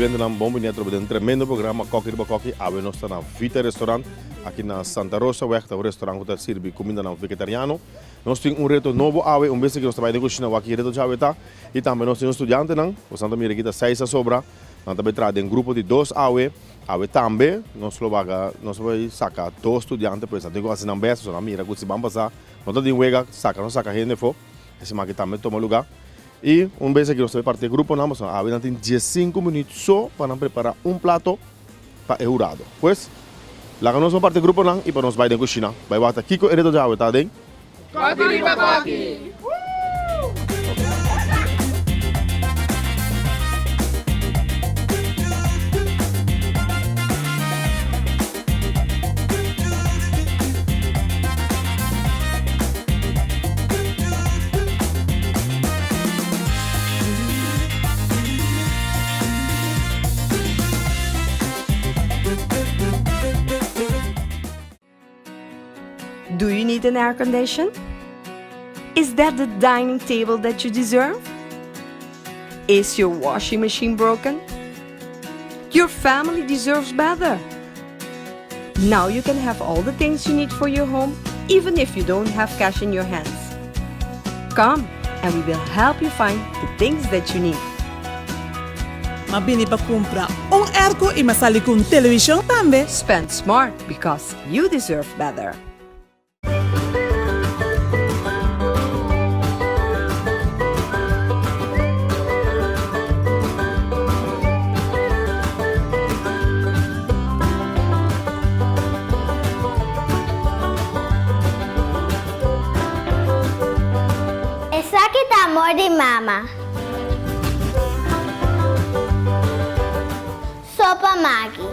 Televidentenan bon bini atrobe den tremendo programa Koki Riba Koki. Awe nos ta na Vita Restaurant aki na Santa Rosa weg. Ta un restaurant ku ta sirbi kumindanan vegetariano. Nos tin un reto nobo awe, un bes aki nos ta bai den kushina wak ki reto djawe ta. I tambe nos tin un studiantenan, bosan ta mira aki ta seis a sobra. Nan ta bai traha den grupo di dos awe. Awe tambe nos lo baga, nos lo bai saka dos studiante pues nan tin ku hasi nan bes, pasobra nan mira ku si ban pasa no ta tin wega, saka no saka hende afó. E siman aki tambe tuma luga. I un bes aki nos ta bai parti e gruponan pasobra awe nan tin diesinku minüt so pa nan prepara un plato pa e hurado. Pues, laga nos ban parti e gruponan i pa nos bai den kushina bai wak ta kiko e reto djawe ta den. Koki riba koki! Do you need an air condition? Is that the dining table that you deserve? Is your washing machine broken? Your family deserves better. Now you can have all the things you need for your home, even if you don't have cash in your hands. Come and we will help you find the things that you need. M'a bini pa kumpra un airco i m'a sali ku un televishon tambe. Spend smart because you deserve better. Esaki ta amor di mama. Sopa Maggi.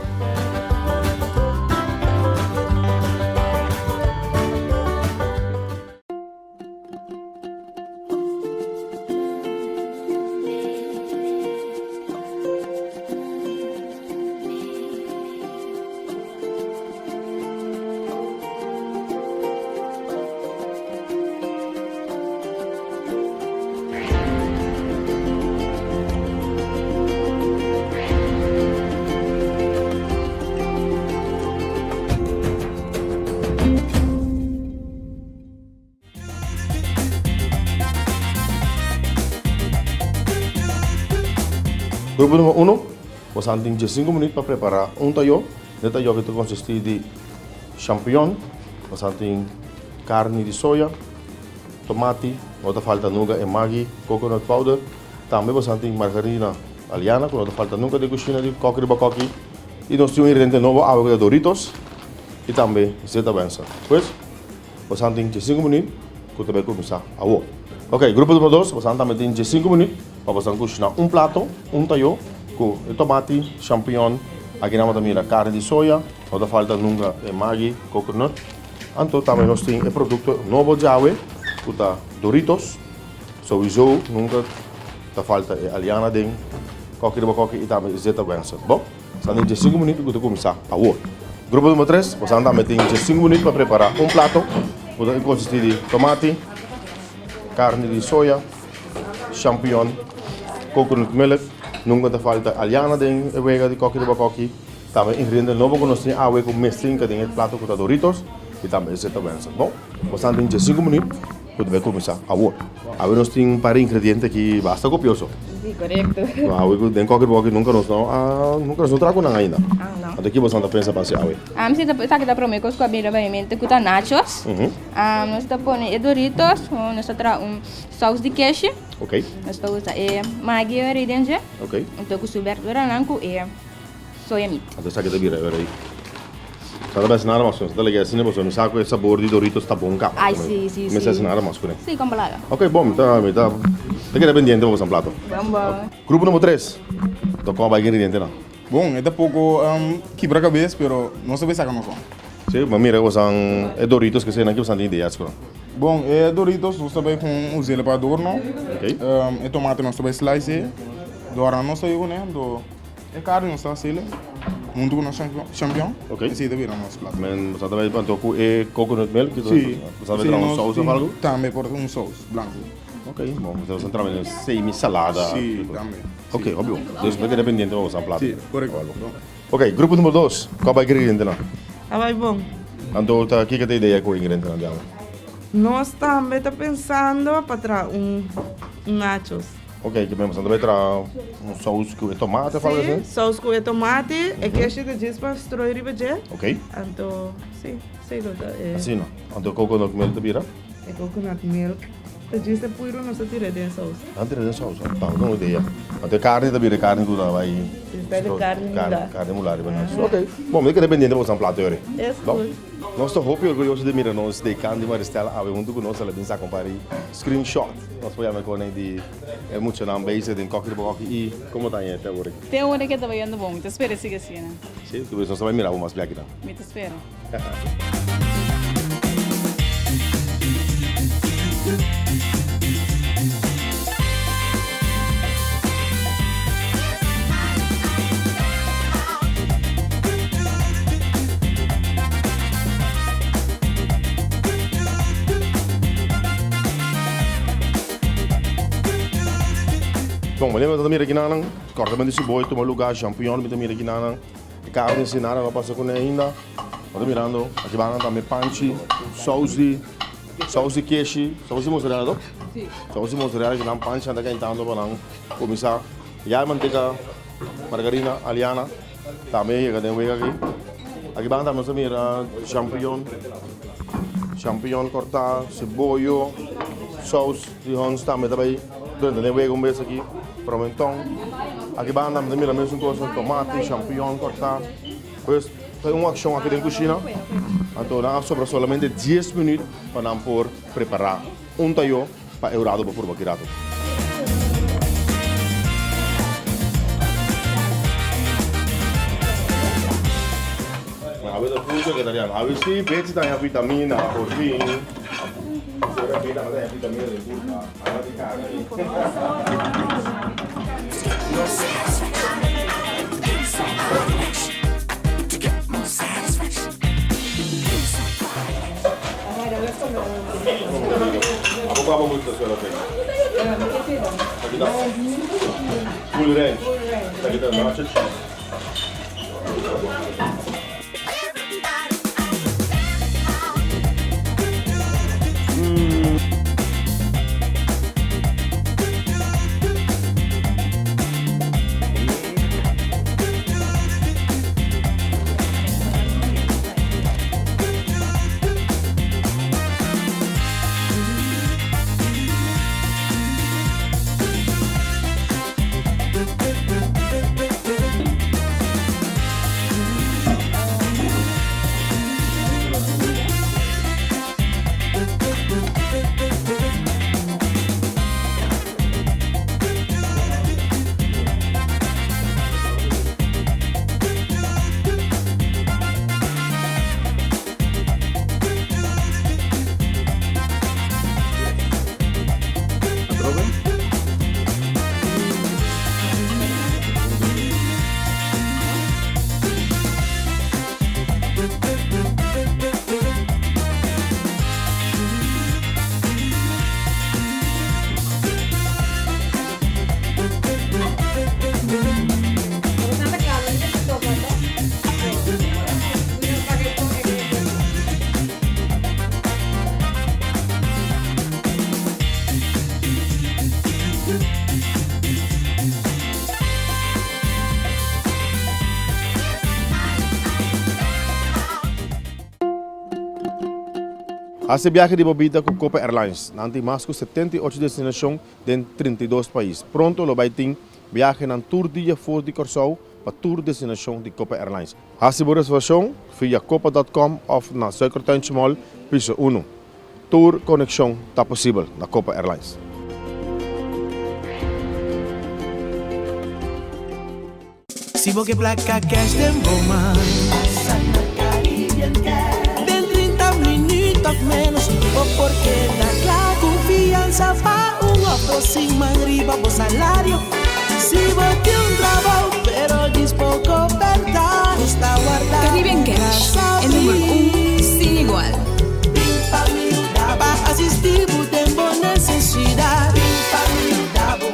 Grupo numero uno, boso tin diesinco minuut pa prepara un tayo. E tayo aki ta consisti di champion, boso tin carni di soya, tomati, no ta falta nunca e maggi, coconut powder. Tambe boso tin margarina Aliana cu no ta falta nunca den cushina di Koki Riba Koki. Y nos tin un ingrediente nobo awe cu ta Doritos y tambe zeta wensa. Pues. Bosan tin diesinku minüt ku ta bai kuminsá awor. Ok, grupo numero dos, bosan tambe tin diesinku minüt pa bosan kushiná un plato, un tayó ku e tomati, champiñon, aki nan bo ta mira karni di soya, no ta falta nunka e maggi, coconut. Anto tambe nos tin e produkto nobo djawe ku ta Doritos, souiso nunka ta falta e aliana den koki riba koki i tambe e zeta wensen. Bon. Sa tin diesinku minüt ku ta kuminsá awor. Grupo numero tres, boso tambe tin diesinku minüt pa prepará un plato ku ta konsistí di tomati, karni di soya, champiñon, coconut milk, nunka ta falta aliana den e wega di koki riba koki, tambe ingrediente nobo ku nos tin awe ku mester hinka den e plato ku ta Doritos i tambe e zeta wensen. Bon, boso tin diesinku minüt. Ku ta bai kuminsá awor. Awe nos tin un par di ingrediente aki basta kopioso. Sí, korekto. Awe ku den koki boki nunka nos no a nunka nos no traha ku nan ainda. Ah, no. Anto ki boso ta pensa pa hasi awe? Si ta esaki ta prome kos ku a bini riba mi mente ku ta nachos. Nos ta pone e doritos, nos ta traha un saus di keshi. Ok. Nos ta usa e maggi ori den dje. Ok. Anto ku su berduranan ku e soya meat. Anto esaki ta bira ora ei. Sa ta bes nada mas ku sa ta lege asina pasobra mi sa ku e sabor di Doritos ta bon kaba. Ai si si si. Mi sa hasi nada mas kuné. Si kon balaga. Ok bon mi ta mi ta ta keda pendiente pa boso plato. Bon bon. Grupo number tres ta kòba e ingredientenan. Bon e ta poko kibra kabes pero nos ta bay saka nos on. Sí, ma mira bosan e Doritos ke eseinan ki bosan tin idea askro? Bon, e Doritos nos ta bai con us'el pa adorno. Ok. E tomate nos ta bai slice e, dora nos ta yone, anto e carne nos ta haci'el hunto cu nos champion. Ok. Esey ta bira nos plato. Men bosan ta bai anto cu e coconut milk? Sí. Bosan ta bai traha un saus of algo? Tambe por un saus blanco. Ok, bon, bosan ta traha un semi salada. Sí, tambe. Ok, hopi bon. Dus bo keda pendiente pa bosan plato. Sí, corecto. Ok, grupo numero dos, kua bai ingredientenan? A bai bon. Anto ta kiko ta idea ku ingredientenan di awe? Nos tambe ta pensando pa traha un nachos. Ok, ke men boso ta bai traha un saus ku e tomate of algo así? Si, saus ku e tomate, e keshi ta djis pa stroi riba dje. Ok. Anto, si, esei lo ta e. Asina, anto coconut milk ta bira? E coconut milk ta djis e puiru nos ta tira den saus. Nan tira den saus, ta un idea. Anto e carni ta bira e carni ku ta bai. Ta de carni mulá. Carni mulá riba nos. Ok, bon mi ta keda pendiente pa boso nan plato yori. Es goed. Nos ta hopi orguyoso di mira nos dekan di Maristella awe huntu ku nos. El a bin sa kompari screenshot. Nos por yama e kone di e muchanan bezig den koki riba koki i komo ta aña te awor aki? Te awor aki ta bayendo bon. Mi ta spera e sigui asina. Si, tu nos ta bai mira bo mas biakinan. Mi ta spera. Bon, manera mi ta mira kinanan, kòrtamentu di siboy tuma lugá, champiñon mi ta mira kinanan, e karni si nada no a pasa kuné ainda. Bo ta mirando aki banan tambe panchi, saus di saus di keshi, saus di mozzarella to? Si. Saus di mozzarella ki nan panchi nan ta kentando pa nan kuminsá. Ya e manteka margarina aliana tambe a yega den wega aki. Aki banan tambe nos ta mira champiñon, champiñon kòrtá, seboyo, saus di hòns tambe ta bai drenta den wega un bes aki, promenton. Aki banan tambe ta mira mesun kos, tomati, champiñon kòrtá. Pues ta un accion aki den cushina, anto nan a sobra solamente dies minuut pa nan por prepara un tayo pa e hurado por purba ki rato. Awe ta full vegetariano, awe si Betsy ta haña vitamina por fin. Pasobra Betsy ta haña vitamina den kurpa, awe di carni. Abo abo gusta suela pe. Aquí ta. Full range. Aquí ta nacho cheese. Hasi biahe di bo bida ku Copa Airlines. Nan tin mas ku 78 destinashon den 32 pais. Pronto lo bai tin biahenan tur dia for di Kòrsou pa tur destinashon di Copa Airlines. Hasi bo reservashon via copa dòt com òf na Suikertuintje Mall, piso unu. Tur konekshon ta posibel na Copa Airlines. Si bo ke plaka cash den bo man. Pasa na Caribbean Cash. Bo por keda kla ku fiansa pa un òf dos siman riba bo salario. Si bo tin un trabou pero djis poko pèrta, nos ta warda Caribbean un Cash, gran e number un sabí. sin igual. Bin pa mi yuda pa asistí bo den bo nesesidat. Bin pa mi yuda bo.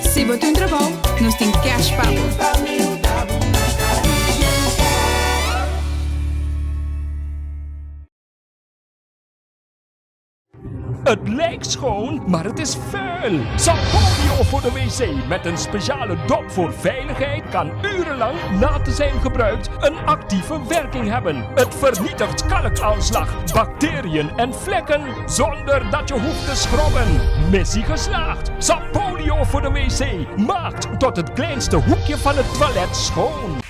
Si bo tin un trabou, nos tin cash pa bo. Bin pa mi yuda bo na Caribbean Cash. Het lijkt schoon, maar het is vuil. Sapolio voor de wc met een speciale dop voor veiligheid kan urenlang na te zijn gebruikt een actieve werking hebben. Het vernietigt kalkaanslag, bacteriën en vlekken zonder dat je hoeft te schrobben. Missie geslaagd. Sapolio voor de wc maakt tot het kleinste hoekje van het toilet schoon.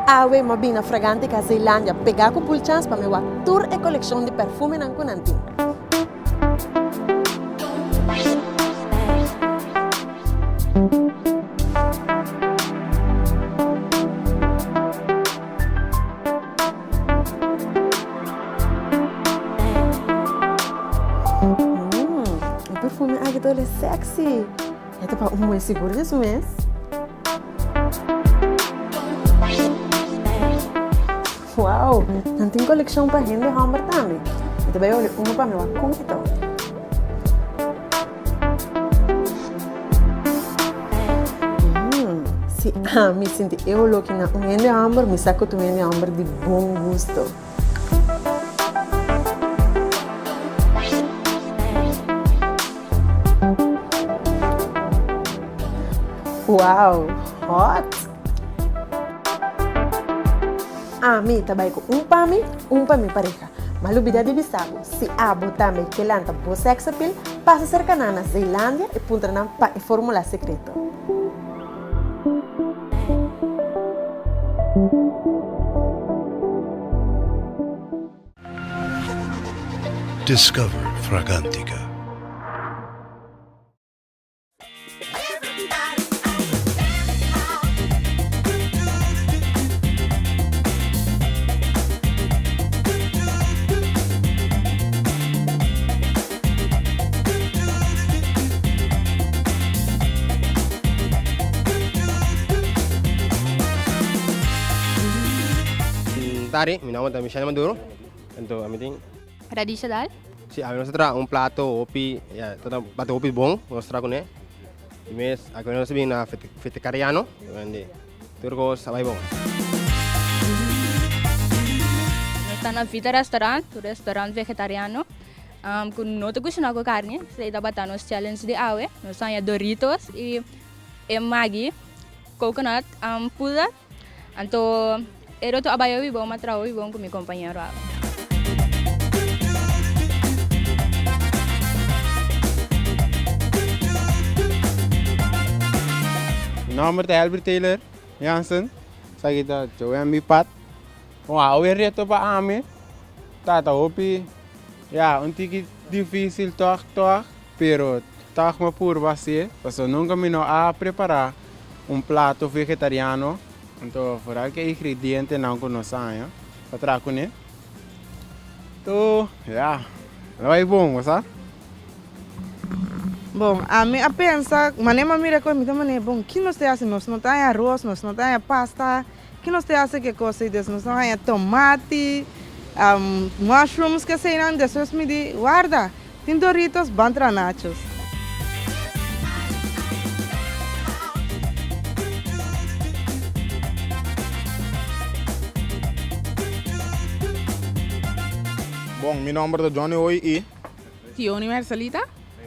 Awe m'a bin na Fragante Zeelandia pegá ku Pulchans pa mi wak tur e kolekshon di perfumenan ku nan tin. Mmm, e perfume aki ta ole sexy. E ta pa un muhe sigur di su mes. Wow, nan tin kolekshon pa hende hòmber tambe. Mi ta bai ole unu pa mi wak kon e ta ole. Mmm, si ami sinti e oló ki na un hende hòmber, mi sa ku ta un hende hòmber di bon gusto. Wow, hot! Ami ta bai ku un pa mi, un pa mi pareha. Ma lubida di bisa bo, si abo tambe ke lanta bo sex appeal, pasa serka nan na Zeelandia i puntra nan pa e formula sekreto. Discover Fragántica. Tari, mi nomber ta Michelle Maduro. Anto ami tin. Radisha Daal. Si, ami nos a traha un plato hopi, ya, ta un plato hopi bon nos traha kuné. I mes aki nos a bin na vegetariano, tur kos a bai bon. Nos ta na Vita Restaurant, un restaurant vegetariano ku no ta kushiná ku karni. Esei tabata nos challenge di awe. Nos haña Doritos i e Maggi coconut pulder. Anto e roto a bai hopi bon, m'a traha hopi bon ku mi kompañero awe. Mi nomber ta Helbert Taylor Jansen, esaki ta Joanne mi pat. Bon awe reto pa ami ta ta hopi ya un tiki dificil tog tog pero tog mi a purba hacié pasobra nunca mi no a prepara un plato vegetariano anto foral ke ingredientenan ku nos haña pa traha kuné to ya lo bai bon bo sa. Bon, ami a pensa, manera mi a mira e kos, mi ta manera, bon, ki nos ta hasi? Nos no ta haña aros, nos no ta haña pasta, ki nos ta hasi ku e kos ei? Des nos no haña tomati, mushrooms, keseinan. Despues mi di, warda, tin Doritos, ban traha nachos. Bon, mi nomber ta Johnny Hoy y. Tioni Mercelita.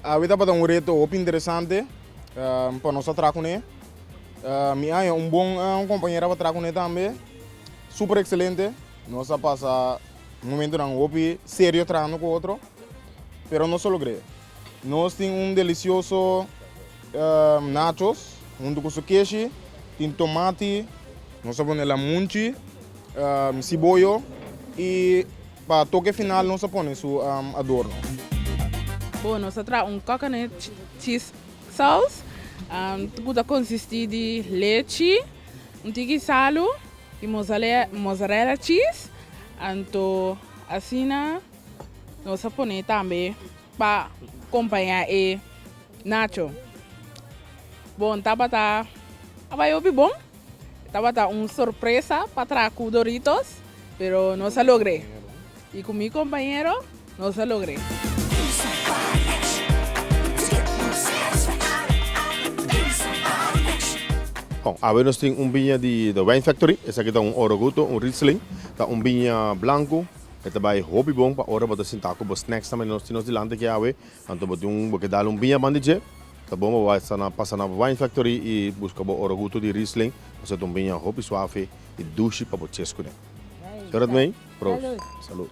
Awe tabata un reto hopi interesante pa nos a traha kuné. Mi haña un bon kompañera pa traha kuné tambe, super ekselente. Nos a pasa momentunan hopi serio trahando ku otro. Pero nos a logr'é. Nos tin un delisioso nachos huntu ku su keshi, tin tomati, nos a pone lamunchi, siboyo i pa toke final nos a pone su adorno. Bon, nos a traha un coconut cheese sauce ku ta konsistí di lechi, un tiki salu i mozzarella cheese. Anto asina nos a pone tambe pa kompañá e nacho. Bon, tabata a bai hopi bon. Tabata un sorpresa pa traha ku Doritos, pero nos a logr'é. I ku mi kompañero nos a logr'é. Bon, awe nos tin un biña di The Wine Factory. Esaki ta un Oroguto, un Riesling. Ta un biña blanku. E ta bai hopi bon pa ora bo ta sinta ku bo snacks tambe. Nos tin nos dilanti aki awe. Anto bo tin un, bo ke dal un biña banda di dje. Ta bon bo bai sa pasa na Wine Factory i buska bo Oroguto di Riesling. Pasobra ta un biña hopi suave i dushi pa bo ches kuné. Señora Edmey, proost. Salud.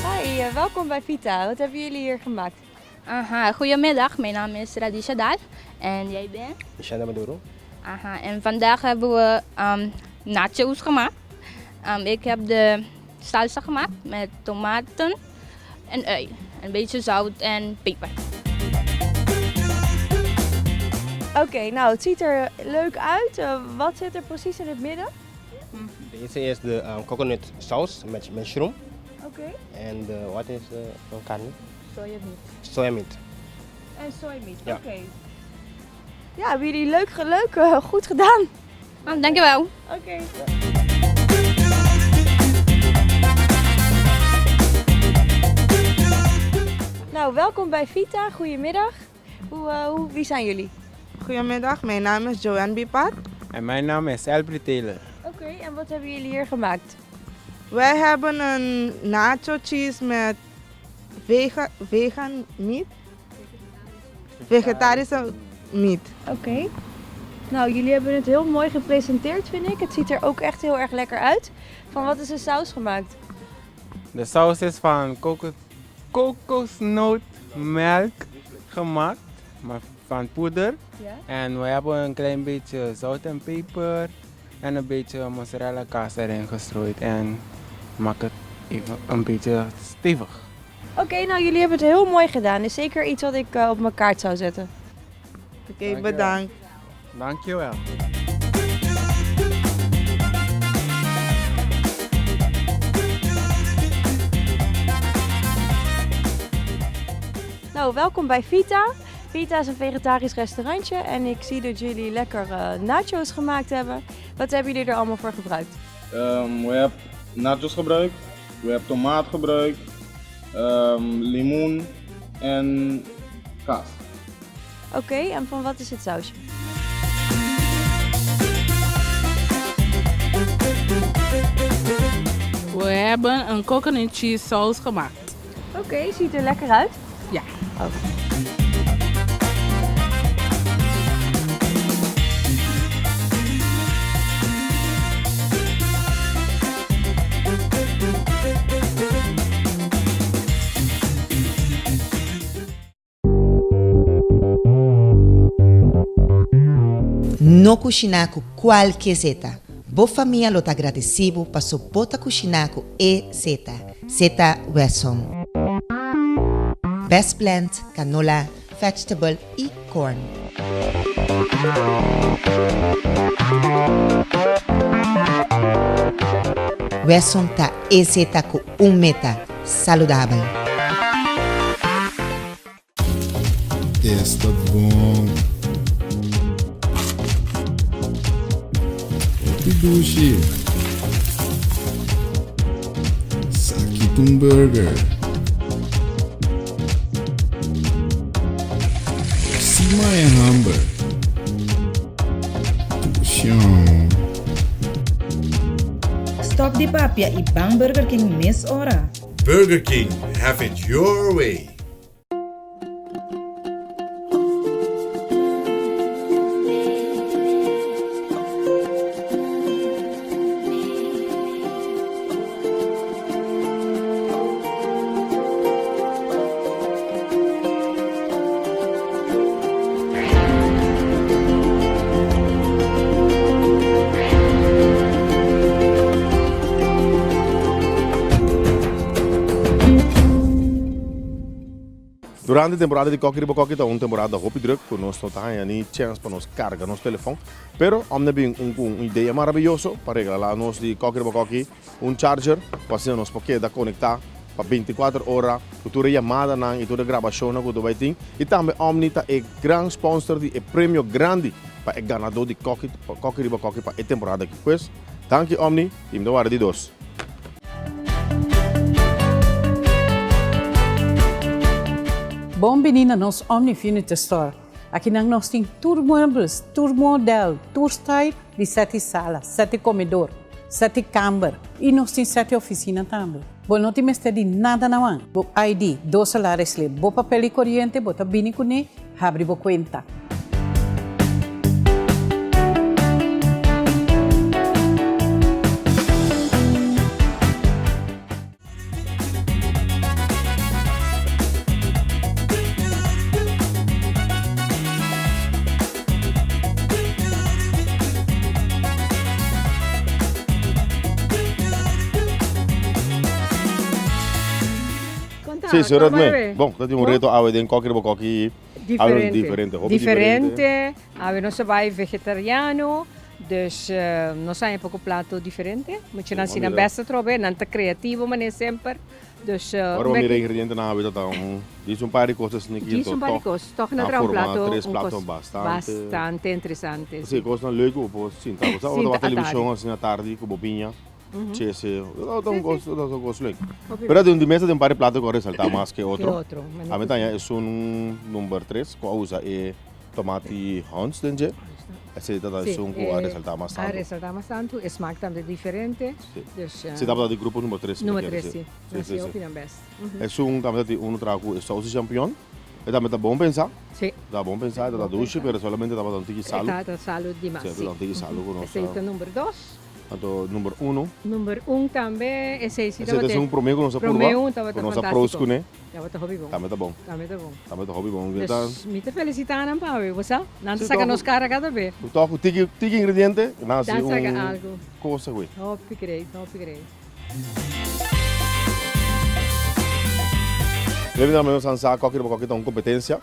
Hi, eh, welkom bij Vita. Wat hebben jullie hier gemaakt? Aha, goedemiddag. Mijn naam is Radisha Daal. En jij bent? Shanda Maduro. Aha, en vandaag hebben we um, nachos gemaakt. Um, ik heb de salsa gemaakt met tomaten en ui. Een beetje zout en peper. Oké, nou het ziet er leuk uit. Eh, wat zit er precies in het midden? Deze is de um, coconut saus met mushroom. Oké. En de, wat is de carne? Soja meat. Soja meat. En soja meat, Ja. oké. Ja, hebben jullie leuk, leuk eh, goed gedaan. Oh, dankjewel. Oké. Nou, welkom bij Vita. Goedemiddag. Hoe, eh, hoe, wie zijn jullie? Goedemiddag, mijn naam is Joanne Bipat. En mijn naam is Elbert Taylor. Oké, en wat hebben jullie hier gemaakt? Wij hebben een nacho cheese met vega, vegan meat. Vegetarische meat. Oké. Nou, jullie hebben het heel mooi gepresenteerd, vind ik. Het ziet er ook echt heel erg lekker uit. Van wat is de saus gemaakt? De saus is van kokos, kokosnootmelk gemaakt, maar van poeder. Ja. En we hebben een klein beetje zout en peper en een beetje mozzarella kaas erin gestrooid. En maak het even een beetje stevig. Oké, nou jullie hebben het heel mooi gedaan. Is zeker iets wat ik eh, op mijn kaart zou zetten. Oké, bedankt. Dankjewel. Nou, welkom bij Vita. Vita is een vegetarisch restaurantje en ik zie dat jullie lekker eh, nachos gemaakt hebben. Wat hebben jullie er allemaal voor gebruikt? Um, we hebben nachos gebruikt, we hebben tomaat gebruikt, um, limoen en kaas. Oké, en van wat is het sausje? We hebben een coconut cheese saus gemaakt. Oké, ziet er lekker uit. Ja. No kushiná ku kualke zeta. Bo famia lo ta agradesí bo paso bo ta kushiná ku e zeta. Zeta Wesson. Best Blend, Canola, Vegetable i Corn. Wesson ta e zeta ku un meta, saludabel. Esta bon. Hopi dushi. Esaki ta un burger. maya hamber. Dushi. Stop di papia y ban Burger King mes ora. Burger King, have it your way. Durante temporada di Koki Riba Koki ta un temporada hopi druk ku nos no ta haña ni chèns pa nos karga nos telefòn. Pero Omni a bin un ku un idea maraviyoso pa regalá nos di Koki Riba Koki un charger pa asina nos por keda konektá pa bintikuater ora ku tur e yamadanan i tur e grabashonnan ku ta bai tin. I tambe Omni ta e gran sponsor di e premio grandi pa e ganadó di Koki Koki Riba Koki pa e temporada aki. Pues, danki Omni i mi ta warda di dos. Bon bini na nos Omni Furniture Store. Akinan nos tin tur muebles, tur model, tur style di seti sala, seti comedor, seti camber y nos tin seti oficina tambe. Bo no tin mester di nada na man. Bo ID, dos salaris slip, bo papel di coriente bo ta bini cune, habri bo cuenta. Sí, señor Edmé. Bon, ta tin un reto awe den koki riba koki. Diferente. Diferente, hopi diferente. Diferente. Awe nos a bai vegetariano, dus nos haña poko plato diferente. Muchanan si nan best atrobe, nan ta creativo mane semper. Dus Ora bo mira e ingredientenan awe ta ta un djis un par di kos ta sneaky Djis un par di kos, tòg nan traha un plato tres un plato kos bastante bastante interesante. Si, kosnan leuk ku bo por sinta. Bo sa ora ta wak televishon asina tardi ku bo biña. Chese, ta un cos, ta un cos leuk. Pero di un mesa tin un par di plato cu a resalta mas que otro. A mi ta haña esun number tres cu a usa e tomati Hunt's den dje. Esey ta esun cu a resalta mas tanto. A resalta mas tanto, e smaak tambe diferente. Si tabata di grupo number tres. Number tres, si. Si, si. Hopi nan best. Esun tambe ta tin uno traha cu e saus di champion. E tambe ta bon pensa. Si. Ta bon pensa, e ta dushi, pero solamente tabata un tiki salu. E tabata salu dimas, si. Si, e tabata un tiki salu cu nos. Esey ta number dos. Anto number uno. Number un tambe esey si tabata. Esey ta esun prome ku nos a purba. Prome un tabata ku nos a fantastico. prous kuné. Tabata hopi bon. Tambe ta bon. Tambe ta bon. Tambe ta hopi bon. Dus mi ta felicita nan pa bo sa. Nan ta saka nos kara kada be. Tòg ku tiki tiki ingrediente nan hasi Nan saka un algu. kosa güey. Hopi great, hopi great. Leve tambe nos a sa koki riba koki ta un kompetensia.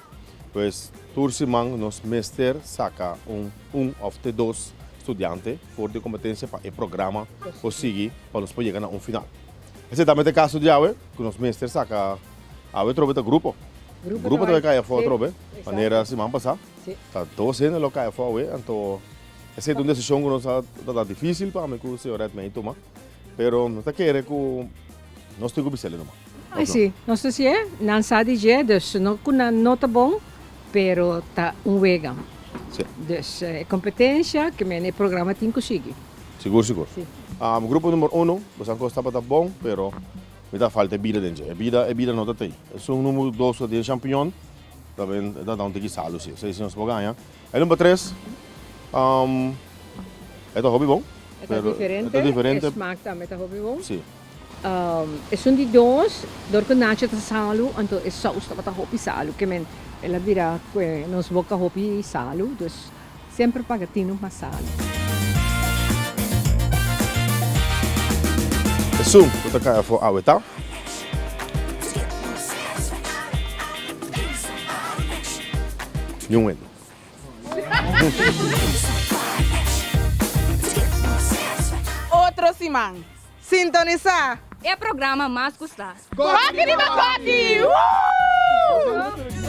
Pues tur siman nos mester saka un un òf te dos studiante for di kompetensia pa e programa por sigui pa nos por yega na un final. Esei tambe ta e kaso di awe ku nos mester saka awe atrobe ta grupo. Grupo ta bai kai afó atrobe manera siman pasá ta dos hende lo kai afó awe anto esei ta un desishon ku nos a ta difisil pa ami ku señor Edmey tuma pero nos ta kere ku nos tin ku bis'el numa. Ai si, nos ta si'e, nan sa di dje, dus no ku nan no ta bon, pero ta un wega. Si. Dus e competencia ke men e programa tin ku sigui. Sigur sigur. Si. Grupo number uno, boso a kosta tabata bon, pero mi ta falta e bida den dje. E bida, e bida no ta tei. Esun numero dos ku ta tin champiñon, ta ben, ta da un tiki salu si. Esei si nos por gaña. E number tres, e ta hopi bon. E ta diferente, E ta diferente. e smaak tambe ta hopi bon. Si. Esun di dos, dor ku Nacho ta salu, anto e sous tabata hopi salu, ke men el a bira kue nos boka hopi salu, dus semper paga tinu mas salu. Esun ku ta kai afó awe ta. Niun wende. Otro siman. Sintonisá! E programa mas gustá. Koki riba koki! Woo!